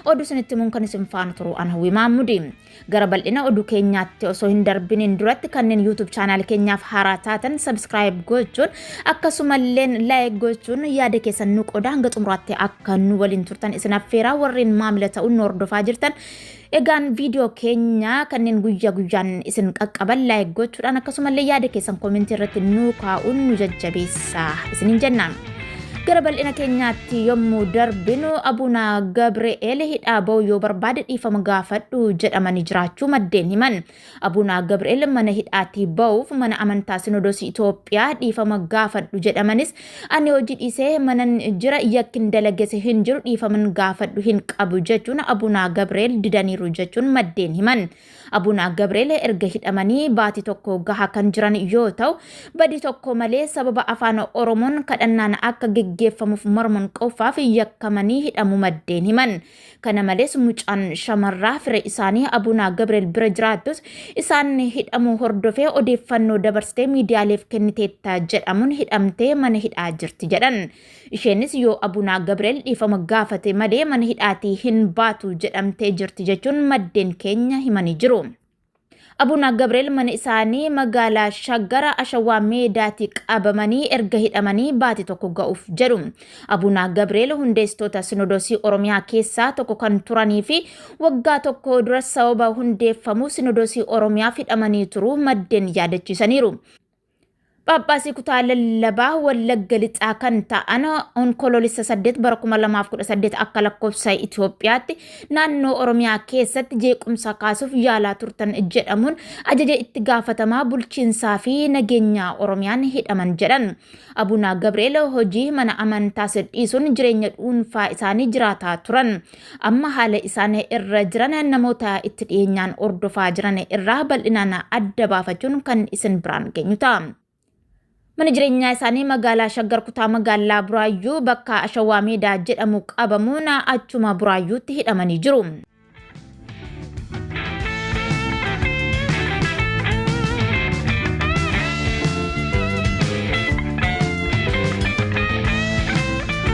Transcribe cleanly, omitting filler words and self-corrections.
Oduu isinitti himuun kan isin faana turu an Hawwii Maammudi. Gara bal'ina oduu keenyaatti osoo hin darbiniin duratti kanneen YouTube chaanaal keenyaaf haaraa taatan subscribe gochuun akkasumalleen like gochuun yaada keessan nu qooda hanga xumuraatti akka nu waliin turtan isin affeeraa warreen maamila ta'uun nu hordofaa jirtan egaan viidiyoo keenya kanneen guyyaa guyyaan isin qaqqaban like gochuudhaan akkasumallee yaada keessan koomentii irratti nu kaa'uun nu jajjabeessaa isiniin jenna. Gara bal'ina keenyaatti yommuu darbinu Abuna Gabri'eel hidhaa ba'uu yoo barbaade dhiifama gaafadhu jedhamanii jiraachuu maddeen himan. Abuna Gabri'eel mana hidhaatii ba'uuf mana amantaa Sinodosii Itoophiyaa dhiifama gaafadhu jedhamanis ani hojii dhiisee manan jira yakkin dalagese hin jiru dhiifaman gaafadhu hin qabu jechuun Abuna Gabri'eel didaniiru jechuun maddeen himan. Abuna Gabriel erga hidhamanii baatii tokko gaha kan jiran yoo ta'u, badii tokko malee sababa afaan Oromoon kadhannaan akka geggeeffamuuf mormuun qofaaf yakkamanii hidhamuu maddeen himan. Kana malees mucaan shamarraa fira isaanii Abuna Gabriel bira jiraattus isaan hidhamuu hordofee odeeffannoo dabarsitee miidiyaaleef kenniteetta jedhamuun hidhamtee mana hidhaa jirti jedhan. Isheenis yoo Abunaa Gabriel dhiifama gaafate malee mana hidhaatii hin baatu jedhamtee jirti jechuun maddeen keenya himanii jiru. Abunaa Gabriel mana isaanii magaalaa Shaggara Ashawaa Meedaatti qabamanii erga hidhamanii baati tokko ga'uuf jedhu. Abunaa Gabriel hundeessitoota Sinodosii Oromiyaa keessaa tokko kan turanii fi waggaa tokko dura sababa hundeeffamuu Sinodosii Oromiyaaf hidhamanii turuu maddeen yaadachiisaniiru. Phaaphaasii kutaa lallabaa Wallagga Lixaa kan ta'an Onkoloolessa 8 bara 2018 akka lakkoofsa Itoophiyaatti naannoo Oromiyaa keessatti jeequmsa kaasuuf yaalaa turtan jedhamuun ajaja itti gaafatamaa bulchiinsaa fi nageenyaa Oromiyaan hidhaman jedhan. Abuna Gabri'eel hojii mana amantaas dhiisuun jireenya dhuunfaa isaanii jiraataa turan. Amma haala isaan irra jiran namoota itti dhiyeenyaan hordofaa jiran irraa bal'inaan adda baafachuun kan isin biraan geenyu ta'a. Mana jireenyaa isaanii magaalaa Shaggar kutaa magaalaa Buraayyuu bakka Ashawaa Meedaa jedhamu qabamuun achuma Buraayyuutti hidhamanii jiru.